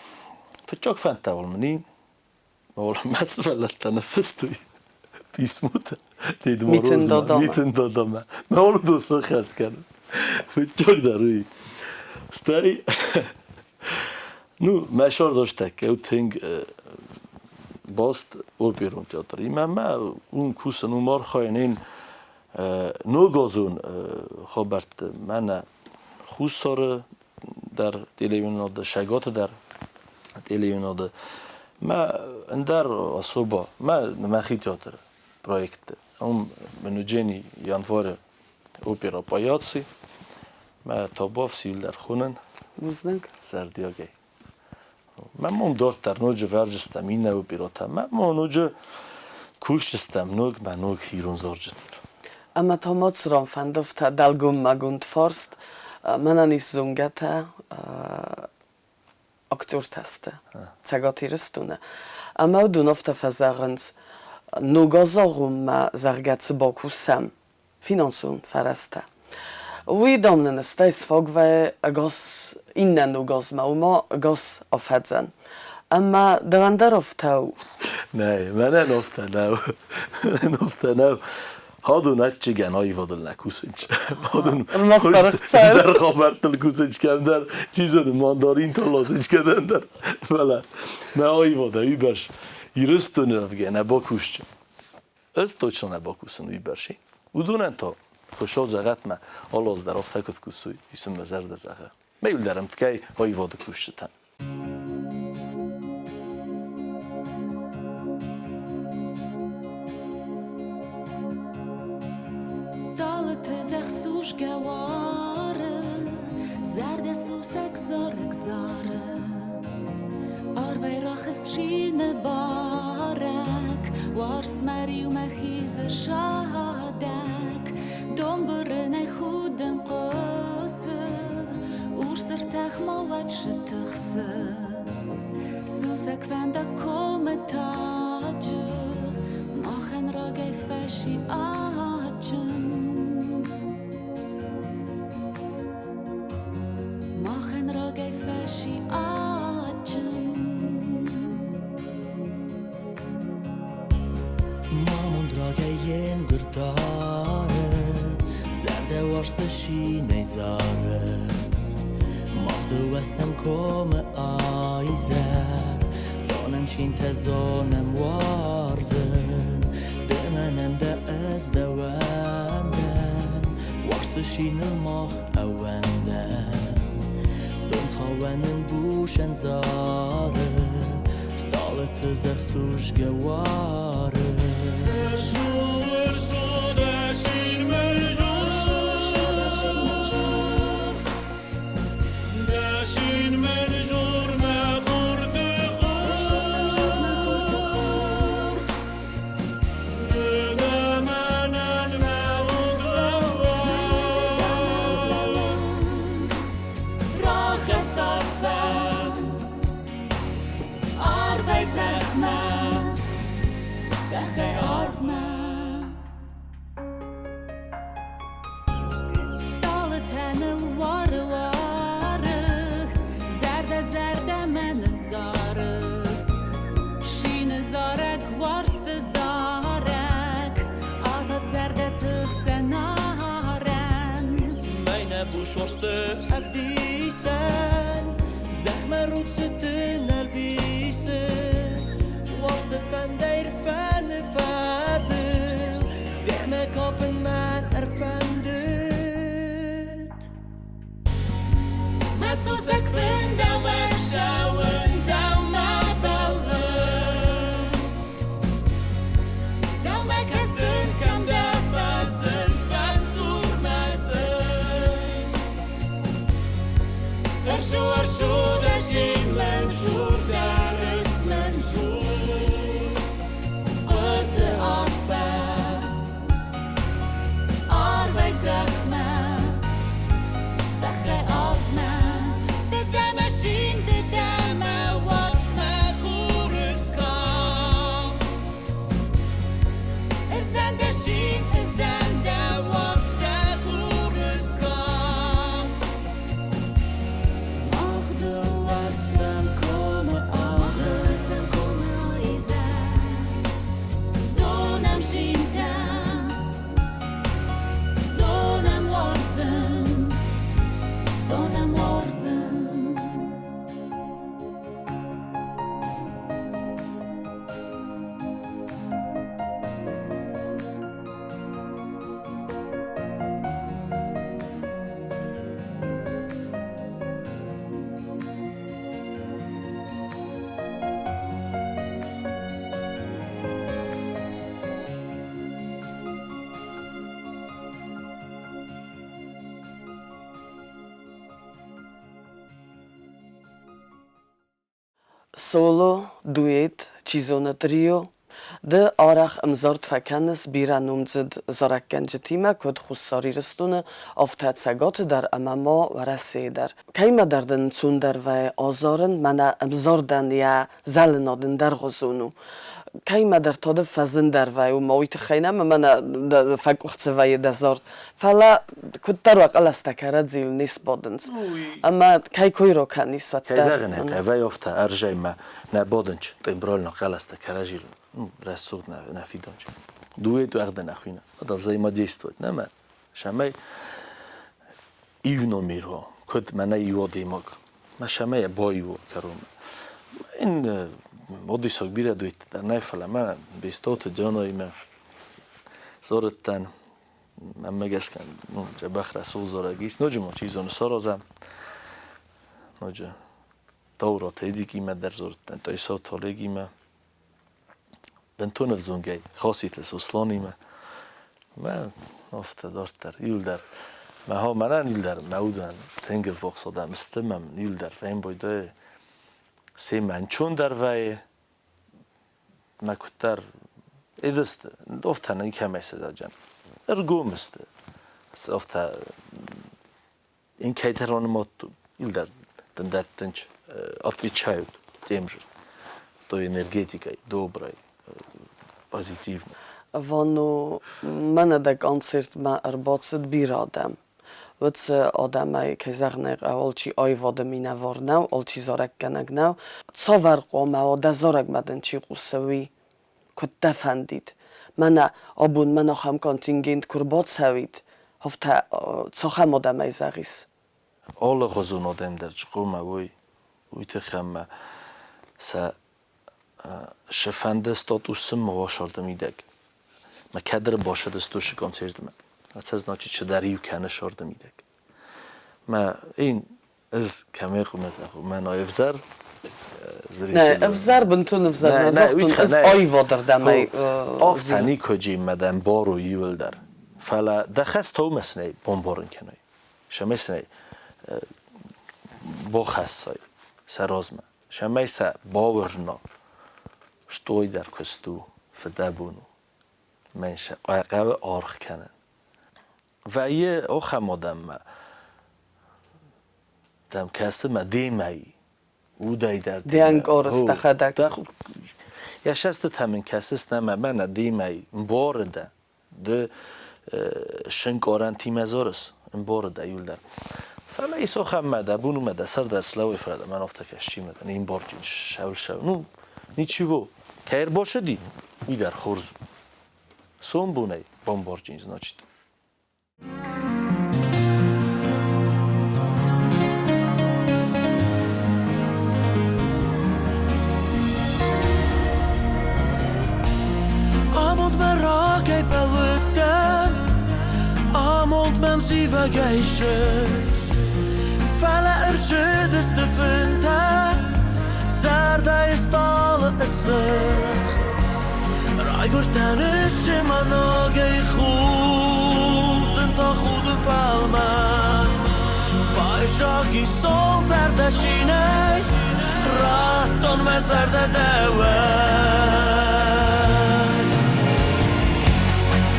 Фыццаг фӕндтӕ уал мын и, мӕ сывӕллӕттӕ ныффыстой. Писмотӕ Дед Морозмӕ, Митын Дадамӕ. Мӕ уыдон сӕххӕст кӕнын. Фыццагдӕр уый. Стӕй, ну, мӕ сӕрдӕстӕккӕ у тынг баст оперон театримӕ. Мӕ уым кусын, уым архайын ин ногазон хабӕртты мӕнӕ Хуссары дӕр телеуынады, Шӕгаты дӕр телеуынады. Мӕ ӕндӕр особо, мӕ мӕхи театры проектты. Уым мын январы опера «Паяцы», мӕ табуаф силдӕр хонын. Бузныг. Зӕрдиагӕй. Мӕ мон дарддӕр ноджы вӕрджыстӕм иннӕ оператӕ. Мӕ мо ноджы кусджыстӕм ног мӕ ног ирон зарджытыл. Ӕмӕ та ма цыран фӕндывтӕ дӕлгоммӕгонд фарст. Мӕнӕн ис зонгӕтӕ, актертӕ сты Цӕгат Ирыстоны. Ӕмӕ уыдон афтӕ фӕзӕгъынц, ног азагъоммӕ, зӕгъгӕ, цы бакусӕм, финансон фӕрӕзтӕ. Уый, дам, нын стӕй сфаг вӕййы ӕгас иннӕ ног азмӕ, ома ӕгас афӕдзӕн. Ӕмӕ дӕуӕн дӕр афтӕ у? Нӕй, мӕнӕн афтӕ нӕу. Мӕнӕн афтӕ нӕу. Хадон адджыгӕн аивадыл нӕ кусынч. Хадон дӕр хабӕрттыл кусынч кӕмдӕр, чи зоны, мандаринтӕ ласынч кӕдӕмдӕр. Фӕлӕ мӕ аивадӕй уыйбӕрц Ирыстоны ӕвгӕ нӕ бакусджын. Ӕз точно нӕ бакусын уыйбӕрц. Уыдонӕн та Хуыцау зӕгъӕт мӕ, алы аз дӕр афтӕ куыд кусой, уый сын мӕ зӕрдӕ зӕгъы. Мӕ иуылдӕр ӕмткӕй аивады кусджытӕн. Стъалыты зӕхх судзгӕ уары, Зӕрдӕ сусӕг зарӕг зары. Арвӕй рахызт шины барӕг, Уарзт мӕ риумӕ хизы садӕг. Донгуырынӕй худын хъуысы, Урс ӕртӕх ма уӕд сытыхсы. Сусӕг фӕндаг комы таджы Махӕн рагӕй фӕси адджын. Махӕн рагӕй фӕси адджын. Мамонд рагӕй йе нгуыр дары, Зӕрдӕ уарзты шинӕй зары. Мах дыууӕ стӕм комы айзӕр, Зонӕм шинтӕ, зонӕм уарзын. Ды мӕнӕн дӕ, ӕз дӕуӕн дӕн, Уарзты шиныл мах ӕууӕндӕм. Донхауӕн ын бусӕн зары, Стъалыты зӕхх судзгӕ уары. Арвӕй зӕхмӕ, зӕххӕй арвмӕ. Стъалытӕ ныл уары, уары, Зӕрдӕ зӕрдӕмӕ ныззары. Шины зарӕг, уарзты зарӕг, Атад зӕрдӕты хсӕн арӕн. Мӕнӕ бусорсты ӕвдисӕн, Зӕхмӕ рухсыты нӕлвисы. Уарзты фӕндӕй рфӕны фӕдыл, Демӕ кафын мӕн ӕрфӕндыд. Мӕ сусӕг фын дӕумӕ ссӕуын, дӕумӕ бӕллын. Дӕумӕ кӕсын, кӕм дӕ фӕзын, фӕсур мӕ зын. Ӕршу, ӕршу, дӕ зин мын жур, дӕ рыст мын жур. Хъуысы арфӕ арвӕй зӕхмӕ, зӕххӕй арвмӕ. Ды дӕ мӕ зин, ды дӕ мӕ уарзт, мӕ хуры скаст. Ӕз дӕн дӕ зин, ӕз дӕн дӕ уарзт, дӕ хуры скаст. Мах дыууӕ стӕм комы. Соло, дуэт, чи зоны трио. Ды арӕх ӕмзард фӕкӕныс бирӕ номдзыд зарӕггӕнджытимӕ, куыд Хуссар Ирыстоны, афтӕ Цӕгаты дӕр ӕмӕ ма Уӕрӕсейы дӕр. Кӕимӕдӕр дын ӕнцондӕр вӕййы азарын, мӕнӕ ӕмзардӕн йӕ зӕлынад ӕндӕргъуызон у. Кӕимӕдӕр та ды фӕзындӕр вӕййы, уымӕ уый тыххӕй нӕ, ӕмӕ мӕнӕ фӕкъуыхцы вӕййы дӕ зард. Фӕлӕ куыддӕр уӕ хъӕлӕстӕ кӕрӕдзийыл не сбадынц. Ӕмӕ кӕй кой ракӕнис, уӕддӕр. Кӕй зӕгъын ӕй хъӕуы, афтӕ ӕрзӕймӕ нӕ бадынч, тембрально хъӕлӕстӕ кӕрӕдзийыл рӕсугъд нӕ фидонч. Дуэт уӕгъдӕ нӕ хуина. Надо взаимодействовать, нӕ Сӕмӕй иу номер уа, куыд мӕнӕ иу адӕймаг. Мӕ сӕмӕй баиу кӕронмӕ. Ин одисаг бирӕ дуэттӕ дӕр нӕй, фӕлӕ мӕ Бестауты Дианаимӕ зарыдтӕн. Мӕнмӕ гӕсгӕ, ну, дзӕбӕх рӕсугъд зарӕг ис. Ноджы ма, чи зоны, саразӕм. Ноджы Таураты Эдикимӕ дӕр дзурдтӕн, Тайсауты Олегимӕ. Бынтон ӕвзонгӕй Хоситы Сосланимӕ. Мӕ афтӕ дарддӕр, иуылдӕр. Мӕ хо мӕнӕн иуылдӕр мӕ удӕн тынг ӕввахс адӕм сты, мӕм иуылдӕр фембойдӕй семӕ ӕнцондӕр вӕййы. Мӕ куыддӕр эдысты, афтӕ никӕмӕй сӕдаджан. Ӕргом сты. Афтӕ ин кӕйдӕр ранымадтон, илдӕр дын дӕттынч отвечают тем же, той энергетикой, доброй, позитивной. Вано, мӕнӕ дӕ концертмӕ ӕрбацыд бирӕ адӕм. Уыцы адӕмӕй, кӕй зӕгъын ӕй хъӕуы, алчи аивады минӕвар нӕу, алчи зарӕггӕнӕг нӕу. Цавӕр хъуамӕ уа, дӕ зарӕгмӕ дын чи хъусы, уый? Куыд дӕ фӕндид? Мӕнӕ абон мӕн ахӕм контингент куы рбацӕуид, афтӕ цахӕм адӕмӕй зӕгъис? Алыгъуызон адӕм дӕр чи хъуамӕ уой, уый тыххӕй мӕ сӕ сӕ статусы ма уа сӕрды мидӕг. Мӕ кӕддӕр бацыдысты уыцы концертмӕ. Це значит, чидӕр иу кӕны сӕрды мидӕг. Мӕ ин ӕз кӕмӕй хъуамӕ зӕгъон, мӕн ӕвзӕр Нӕ, ӕвзӕр бынтон ӕвзӕр нӕ загътон, ӕз аивадырдӕмӕй. Афтӕ никуы мӕ дӕм бару иуылдӕр. Фӕлӕ дӕ хӕс тӕумӕ сын ӕй бамбарын кӕнай. Сӕмӕй сын ӕй бахӕссай сӕ размӕ. Цӕмӕй сӕ бауырна, стой дӕр куыст у, фыдӕбон у. Мӕн сӕ хъӕуы аргъ кӕнын. Вӕййы ахӕм адӕммӕ, дӕм кӕсы мӕ демӕ удӕй дӕр Де ӕнкъарыс дӕхӕдӕг. Йӕ сӕстытӕм ын кӕсыс нӕ мӕ мӕнӕ демӕ мбары дӕ. Ды сынкъарӕнтимӕ дзурыс, ӕмбары дӕ иуылдӕр. Фӕлӕ ис ахӕм дӕ бон уымӕ дӕ сӕр дӕр слӕууй, фӕлӕ дӕ мӕн афтӕ кӕсчи мӕ не мбарджын сӕу Ну, ничего. Кӕй ӕрбацыди, уый дӕр хорз у. Сомбонӕй бамбарджын, значит. Амондмӕ рагӕй бӕллыдтӕн, амонд мӕм зивӕгӕй ссыд. Фӕлӕ ӕрцыдысты фынтӕ, зӕрдӕйы стъалы ӕрцыд. Райгуырдтӕн ыссы ногӕй худын та худын фӕлмӕн. Байзаги сон зӕрдӕ шинӕй, радтон мӕ зӕрдӕ дӕуӕн.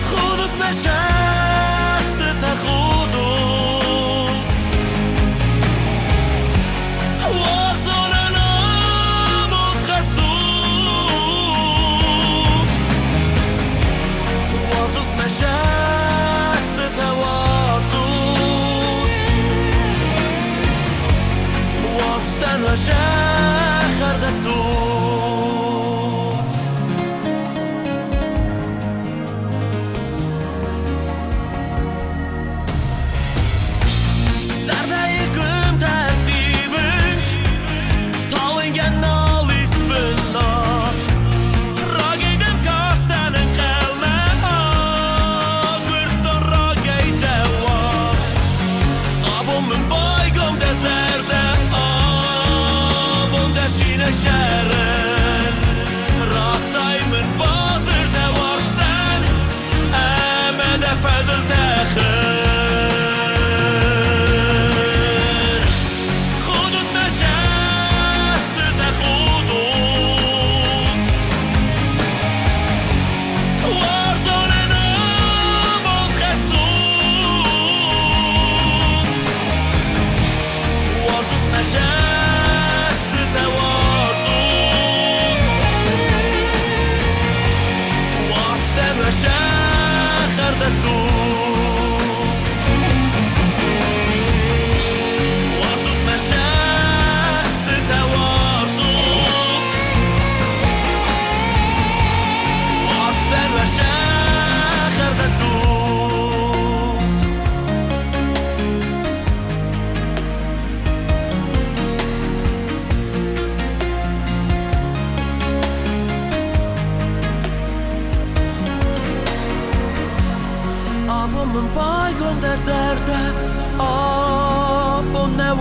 Худут мӕ сӕстытӕ худут, уарзонӕн амонд хӕссут. Уарзут мӕ сӕстытӕ уарзут, уарзтӕн уӕ сӕхӕр дӕттут. Зӕрдӕйы къуымтӕ ӕрттивынц, талынгӕн нал ис бынат. Рагӕй дӕм кастӕн ӕнхъӕлмӕ, агуырдтон рагӕй дӕ уарзт. Абон мын байгом дӕ зӕрдӕ, абон дӕ шинӕ сӕрын. Радтай мын базыртӕ уарзтӕн ӕмӕ дӕ фӕдыл тӕхын. Худут мӕ сӕстытӕ худут,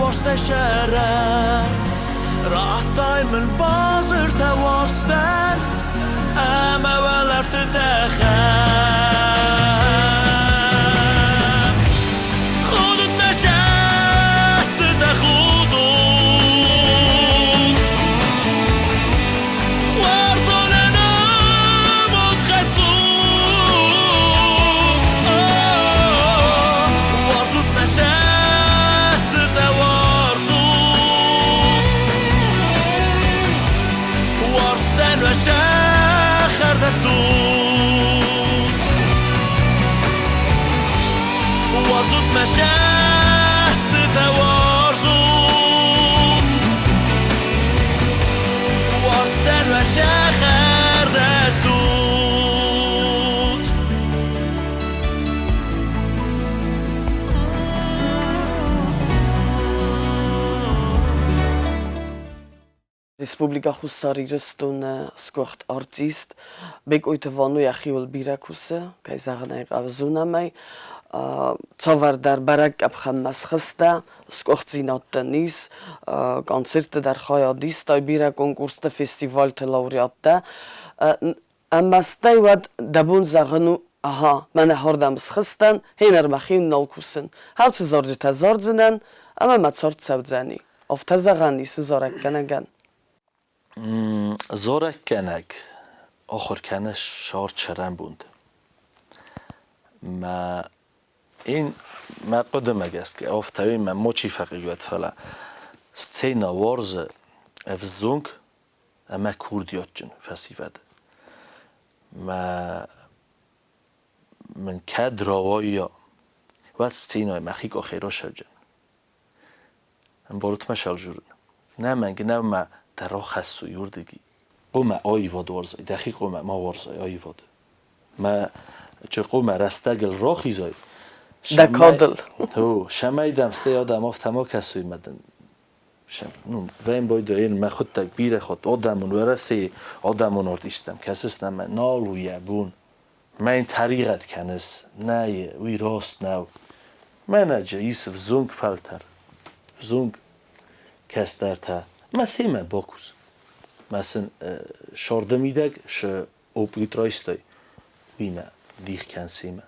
бостӕй сӕрӕн. Радтай мын базыртӕ уарзтӕн ӕмӕ уӕлӕрвты тӕхӕн. Худут нӕ сӕстытӕ, худут. Уарзон ӕнамонд хӕссут. Уарзут мӕ сӕстытӕ, уарзут. Уарзтӕн уӕ сӕхӕр дӕттут. Уарзут мӕ сӕстытӕ, уарзут. Уарзтӕн уӕ сӕхӕр дӕттут. Республикӕ Хуссар Ирыстоны сгуыхт артист Бекъойты Вано йӕхиуыл бирӕ кусы, кӕй зӕгъын ӕй хъӕуы, зонӕм ӕй. Цавӕрдӕр бӕрӕг къӕпхӕнмӕ схызтӕ, сгуыхтдзинӕдтӕ ис, концертты дӕр хайад истай, бирӕ конкурсты, фестивальты лауреаттӕ. Ӕмӕ стӕй уӕд дӕ бон зӕгъын у, аха, мӕнӕ хордӕм схызтӕн, гъеныр мӕхи нал кусын. Хӕлцы зарджытӕ зардзынӕн, ӕмӕ мӕ цард цӕудзӕни. Афтӕ зӕгъӕн ис зарӕггӕнӕгӕн? Зарӕггӕнӕг ахуыр кӕны сӕрд цӕрӕнбонты. Мӕ ин мӕ хъуыдымӕ гӕсгӕ, афтӕ мӕ мочи фӕхъыг уӕд, фӕлӕ сценӕ уарзы ӕвзонг ӕмӕ курдиатджын фӕсивӕд. Мӕ мын кӕд рауайа, уӕд сценӕйы мӕхи къухӕй расӕвджын. Ӕмбарут мӕ сӕлжурын? Нӕ мӕнг нӕу мӕ дӕ рахӕссуй уырдыги. Хъумӕ аивад уарзай, дӕхи хъумӕ ма уарзай аивады. Мӕ чи хъумӕ рӕстӕгыл рахизай, Дӕ кадыл. Ту, сӕмӕй дӕм стӕй адӕм афтӕ ма кӕсуй мӕ дын ну, вӕйын мӕхуыдтӕг бирӕ хатт адӕмон Уӕрӕсейы адӕмон артисттӕм кӕсыс нӕмӕ нал у йӕ бон. Мӕн тӕригъӕд кӕныс, нӕй, уый раст нӕу. Мӕнӕ джы ис взонг фӕлтӕр, взонг кӕстӕртӕ. Мӕ семӕ бакус. Мӕ сын сӕрды мидӕг шы опыт райстай, уый мӕ дих кӕн семӕ.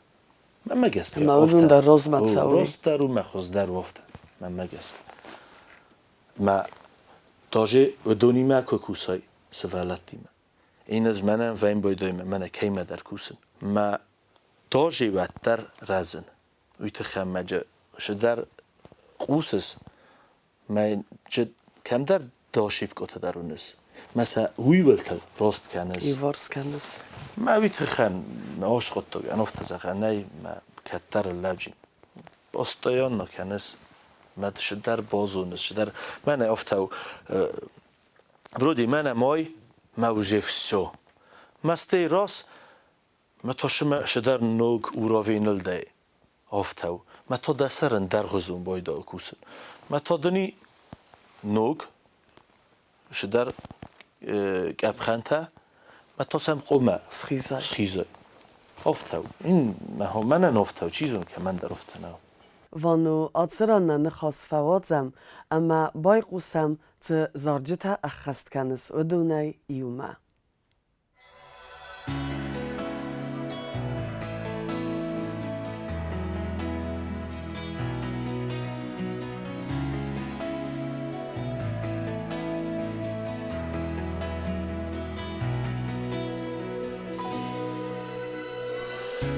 Мӕнмӕ гӕсгӕ Ӕмӕ уыдон дӕр розмӕ цӕуой. Ростдӕр у мӕ хуыздӕр у афтӕ, мӕнмӕ гӕсгӕ. Мӕ даже уыдонимӕ куы кусай, сывӕллӕттимӕ. Иннӕ мӕнӕн вӕйнбойдоймӕ мӕнӕ кӕимӕдӕр кусын. Мӕ тоже уӕддӕр рӕзын. Уый тыххӕй мӕ цыдӕр хъусыс, мӕ кӕмдӕр дошипкъотӕ дӕр уыныс. Мӕ сӕ уыйуылтыл раст кӕныс. Иуварс кӕныс. Мӕ уый тыххӕн аскъуыдтаг ӕнуфтӕ зӕгъӕн нӕй, мӕ кӕддӕр лӕджи. Постоянно кӕныс, мӕ цыдӕр базоныс, цыдӕр. Мӕнӕ афтӕ у, вроде мӕнӕ мой, мӕ уже все. Мӕ стӕй раз Мӕ тосымӕ цыдӕр ног уровеныл дӕ афтӕ у. Мӕ то дӕ сӕр ӕндӕргъуызон байдал кусын. Мӕ то дыни ног цыдӕр къӕпхӕнтӕ, мӕ то сӕм хъумӕ схизай. Схизай. Афтӕ у. Мӕнӕн афтӕ у, чи зоны, кӕмӕндӕр афтӕ нӕу. Вано, ацы ран нӕ ныхас фӕуадзӕм ӕмӕ байхъусӕм, цы зарджытӕ ӕххӕст кӕныс, уыдонӕй иумӕ.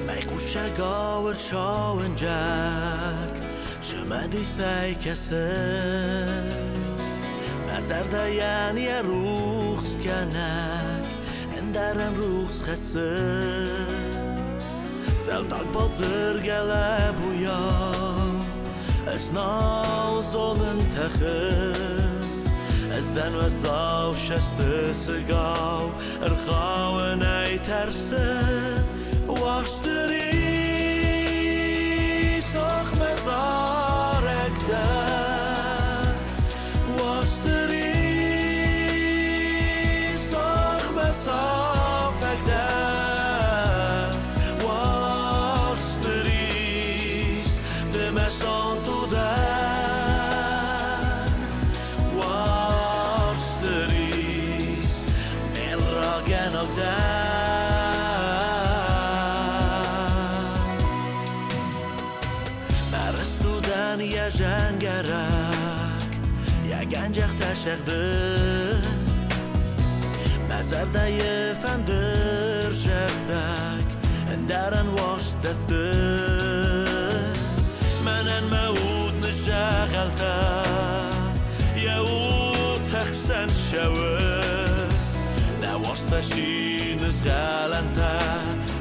Байхъусӕгау ӕрсауынджаг, цымыдисӕй кӕсы. Мӕ зӕрдӕйӕн йӕ рухс кӕнӕг, ӕндӕрӕн рухс хӕссы. Зӕлдаг базыр гӕлӕбуйау, ӕз нал зонын тӕхын. Ӕз дӕн уӕззау сӕсты сыгау, ӕрхауынӕй тӕрсын. Уарзты рис мӕ зарӕг дӕ. Уарзты рис мӕ сафӕг дӕ. Уарзты рис, ды мӕ сонт у дӕ. Сӕнджӕхтӕ сӕгъды, Мӕ зӕрдӕйы фӕндыр зӕгъдӕг, Ӕндӕрӕн уарзт дӕтты. Мӕнӕн мӕ уд ныззӕгъӕлтӕ, Йӕ утӕхсӕн ссӕуы. Нӕ уарзт фӕци нызгъӕлӕнтӕ,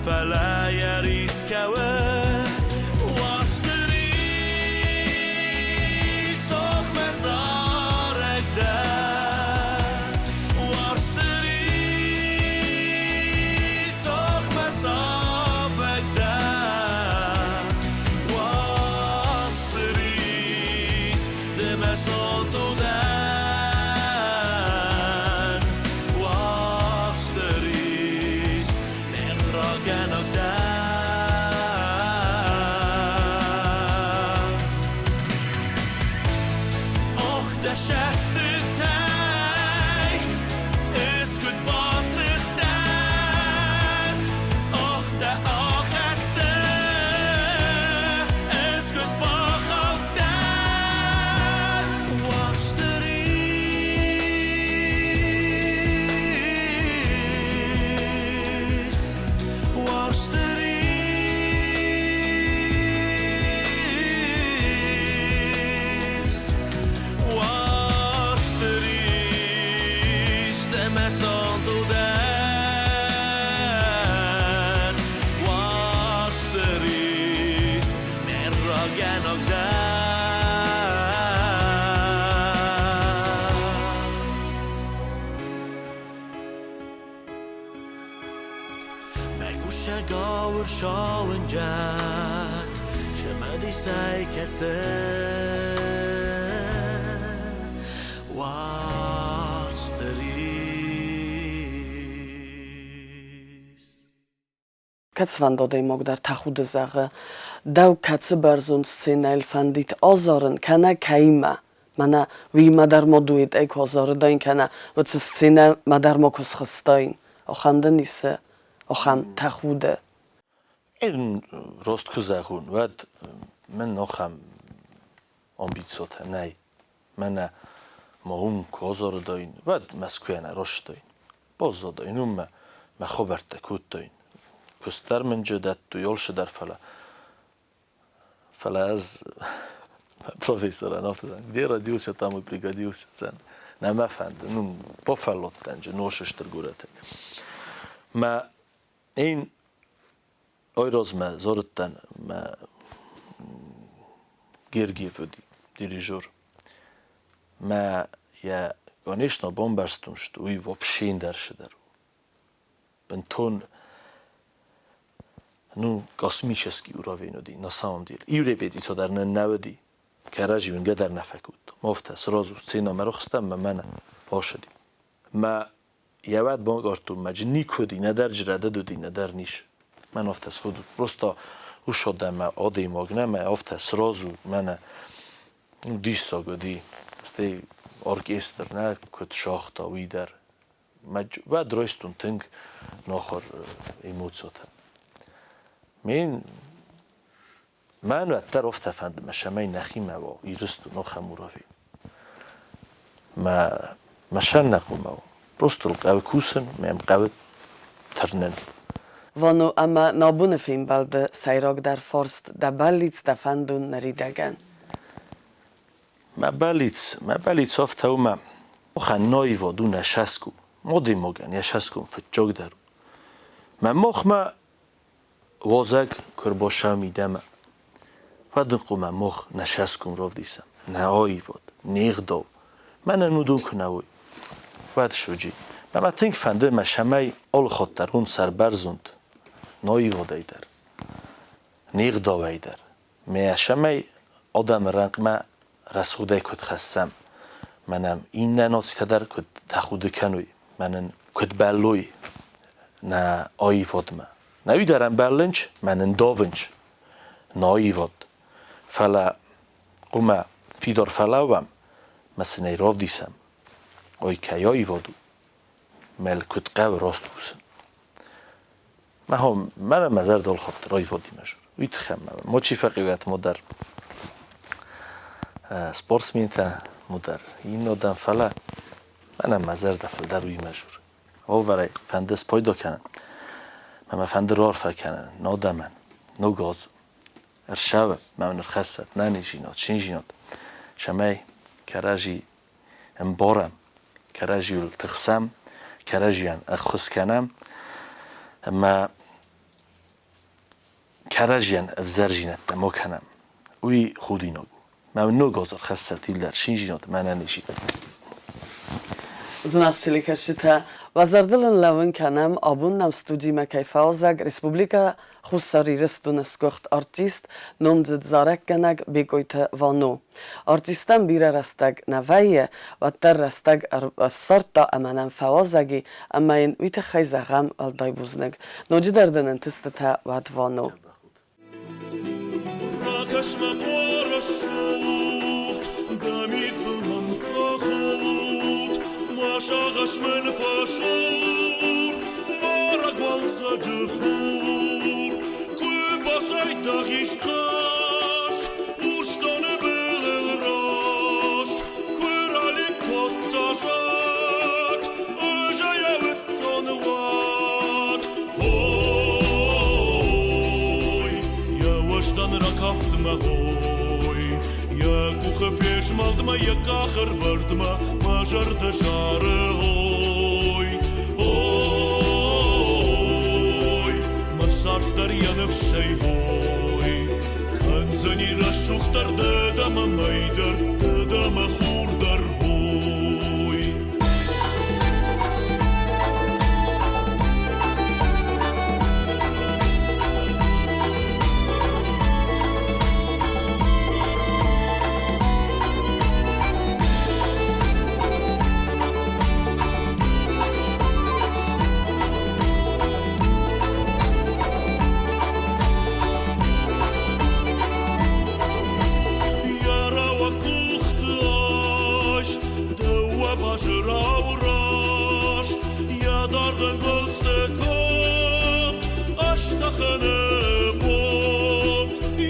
Фӕлӕ йӕ рис кӕуы. Уарзты рис, ох, мӕ зарӕг дӕ. Уарзты рис, ох, мӕ сафӕг дӕ. Уарзты рис, ды мӕ сонт удӕн. Уарзты рис, ме ррагӕнӕг дӕ. Ох, дӕ сӕстытӕй ыскуыд басыгътӕн. Ох, дӕ ахӕсты ыскуыд бахаудтӕн. Уарзты рис, уарзты рис, уарзты рис, дӕ мӕ сонт удӕн. Уарзты рис, ме ррагӕнӕг дӕ. Мӕ кусӕгау ӕрсауынджаг, цымыдисӕй кӕсы. Уарзты рис. Кӕцыфӕнды адӕймаг дӕр тӕхуды зӕгъы, дӕу кӕцы бӕрзонд сценӕйыл фӕндид азарын, кӕнӕ кӕимӕ. Мӕнӕ уыимӕ дӕр ма дуэтӕй куы азарыдаин, кӕнӕ уыцы сценӕмӕ дӕр ма куы схызтаин. Ахӕм дын исы, ахӕм тӕхуды. Рост куы зӕгъон, уӕд мӕн ахӕм амбициотӕ нӕй. Мӕнӕ ма уым куы азарыдаин, уӕд Мӕскуыйӕ нӕ растаин. Баззадаин уым мӕ мӕ хабӕрттӕ кодтаин. Куыст дӕр мын джы дӕттой, алцы дӕр, фӕлӕ фӕлӕ ӕз профессорӕн афтӕ зӕгъын, где родился, там и пригодился. Нӕ мӕ фӕнды, ну, бафӕлладтӕн джы носы стыр горӕтӕй. Мӕ ин ой размӕ дзырдтӕн мӕ Гергиев уыди дирижер. Мӕ йӕ, конечно, бамбӕрстон, что уый вообще ӕндӕр цыдӕр у. Бынтон, ну, космический уровень уыди, на самом деле. Иу репетицо дӕр нын нӕ уыди. Кӕрӕдзи уынгӕ дӕр нӕ фӕкодтам. Афтӕ сразу сценӕмӕ рахызтӕн ӕмӕ мӕнӕ басыди. Мӕ йӕ уӕд банкъардтон, мӕ джы никуы уыди, нӕдӕр джырӕдыд уыди, нӕдӕр низ. Мӕн афтӕ схуыдут. Просто ус адӕмӕ, адӕймаг нӕ, мӕ афтӕ сразу мӕнӕ ну, диссаг уыди. Стӕй оркестр нӕ куыд сагъта, уый дӕр. Мӕ уӕд райстон тынг нахуыр эмоциятӕ. Мен Мӕн уӕддӕр афтӕ фӕнды, мӕ цӕмӕй нӕхимӕ уа Ирыстон ахӕм уровень. Мӕ мӕ сӕр нӕ хъуамӕ уа. Просто ыл хъӕуы кусын, мӕм хъӕуы тырнын. Вано ӕмӕ нӕ абоны фембӕлды сӕйрагдӕр фарст дӕ бӕллиц, дӕ фӕндон ныридӕгӕн. Мӕ бӕллиц, мӕ бӕллиц афтӕ у, мӕ махӕн наивад у нӕ сӕсгом. Адӕймагӕн йӕ сӕсгом фыццагдӕр у. Мӕ махмӕ Уазӕг куы ӕрбацӕуа мидӕмӕ, уӕд ын хъуамӕ мах нӕ цӕсгом равдисӕм, нӕ аивад, не гъдау. Мӕнӕн уыдон куы нӕ уой, уӕд суджи. Мӕ мӕ тынг фӕнды, мӕ цӕмӕй алыхатт дӕр уон сӕрбӕрзонд, нӕ аивадӕй дӕр, не гъдауӕй дӕр. Мӕ цӕмӕй адӕмы рӕнхъмӕ рӕсугъдӕй куыд хӕссӕм, мӕнӕ иннӕ нацитӕ дӕр куыд тӕхуды кӕной, мӕнӕн куыд бӕллой нӕ аивадмӕ. Нӕ уый дӕр ӕмбӕлынч, мӕнӕн давынч нӕ аивад. Фӕлӕ хъуамӕ фидар фӕлӕууӕм, мӕ сын ӕй равдисӕм, ой кӕй аивад у, мӕл куыд хъӕуы раст кусын. Мӕнӕ мӕ зӕрдыл хатт райвадимӕ Уый тыххӕй мӕ мочи фӕхъиуӕт мо дӕр спортсментӕ, Мудар иннодӕм, фӕлӕ мӕнӕн мӕ зӕрдӕ фылдӕр уыимӕ журы. Уавӕрӕй фӕнды спайда кӕнын, мӕ мӕ фӕнды раарфӕ кӕнын адӕмӕн, ног аз ӕрцӕуы, мӕ мын ӕрхӕссӕд нӕниздзинад, циндзинад, цӕмӕй кӕрӕдзи ӕмбарӕм, кӕрӕдзиуыл тыхсӕм, кӕрӕдзийӕн ӕххуыс кӕнӕм ӕмӕ кӕрӕдзийӕн ӕвзӕрдзинӕдтӕ ма кӕнӕм. Уый худинаг у. Мӕ ног аз ӕрхӕссӕд иуылдӕр циндзинад ӕмӕ ӕнӕниздзинад. Зынаргъ телекӕсджытӕ, уӕ зӕрдыл ын лӕууын кӕнӕм, абон нӕм студимӕ кӕй фӕуазӕг Республикӕ Хуссар Ирыстоны сгуыхт артист, номдзыд зарӕггӕнӕг Бекъойты Вано. Артисттӕн бирӕ рӕстӕг нӕ вӕййы, уӕддӕр рӕстӕг ссардта ӕмӕ нӕм фӕуазӕг и, ӕмӕ йын уый тыххӕй зӕгъӕм уӕлдай бузныг. Ноджыдӕр дын ӕнтыстытӕ уӕд, Вано. Ракӕс-ма, рӕсугъд, дӕ мидбыл мӕм фӕхудт, мӕ сагъӕс мын фӕсур, мӕ рагуалдзӕджы хур. Куы бацайдагъ ис хӕст, Урсдоны былыл раст, куы ралыг кодта зӕд, ӕз ӕй ауыдтон уӕд. Ой, йӕ уӕздан ракафтмӕ, ой, йӕ къухы фезмӕлдмӕ, йӕ къахӕрвӕрдмӕ мӕ зӕрдӕ зары, ой, ой, мӕ цард дӕр йӕ ныфсӕй, ой, кӕндзӕни рӕсугъддӕр дӕ ӕмӕ мӕй дӕр, дӕ ӕмӕ хур дӕр, ой. Йӕ рӕуӕг къухты айст Дыууӕ базырау раст, йӕ даргъ ӕнгуылдзты конд, ӕстӕхыны бон.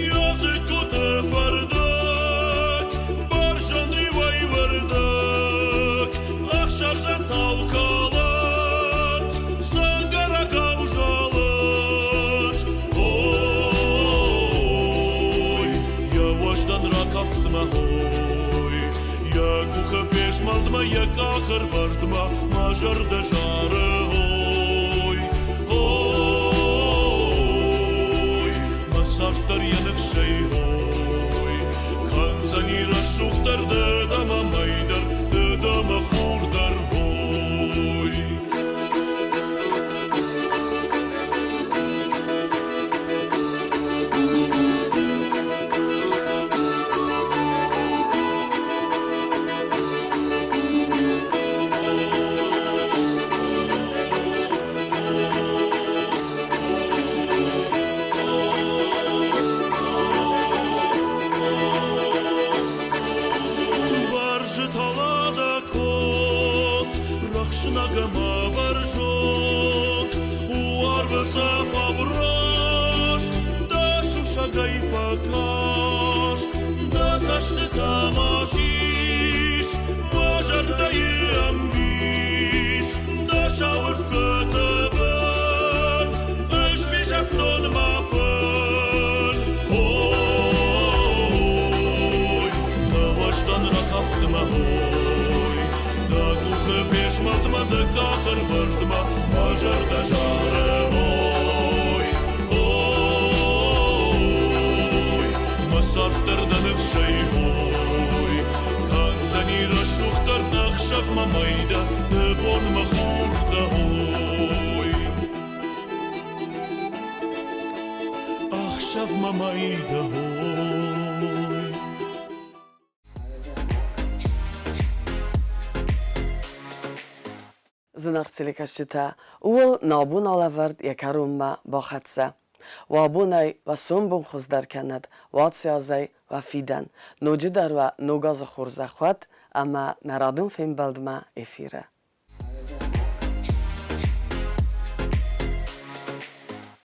Йӕ дзыккуты фӕрдыг, бӕрзонд риуӕй уырдыг, ӕхсӕрдзӕнтау калынц, дзӕнгӕрӕгау зӕлынц. Ой, йӕ уӕздан ракафтмӕ, ой, Йӕ къухы фезмӕлдмӕ, йӕ къахӕрвӕрдмӕ мӕ зӕрдӕ зары, ой, ой, мӕ цард дӕр йӕ ныфсӕй, ой, кӕндзӕни рӕсугъддӕр ды ӕмӕ мӕй дӕр, ды ӕмӕ хур дӕр, ой. Бӕрзы талада код, рӕхснӕг ӕмӕ бӕрзонд, у арвы цӕфау раст, дӕ сусӕгӕй фӕкаст, дӕ цӕстытӕ ма сис, мӕ зӕрдӕйы ӕмбис, дӕ сау ӕрфгуыты бын ӕз фесӕфтон мӕ фын. Ой, дӕ уӕздан ракафтмӕ, ой, дӕ къухы фезмӕлдмӕ, дӕ къахӕрвӕрдмӕ мӕ зӕрдӕ зары, ой, ой, мӕ цард дӕр дӕ ныфсӕй, ой, кӕндзӕни рӕсугъддӕр ӕхсӕв мӕ мӕй дӕ, дӕ бон мӕ хур дӕ, ой. Ӕхсӕв мӕ мӕй дӕ, ой. Зынаргъ телекӕсджытӕ, ууыл нӕ абон алӕвӕрд йӕ кӕронмӕ бахӕццӕ. Уӕ абонӕй уӕ сомбон хуыздӕр кӕнӕд, уӕ аци уӕ фидӕн. Ноджыдӕр уӕ ног азы хорзӕх уӕд ӕмӕ нӕ радон фембӕлдмӕ эфиры.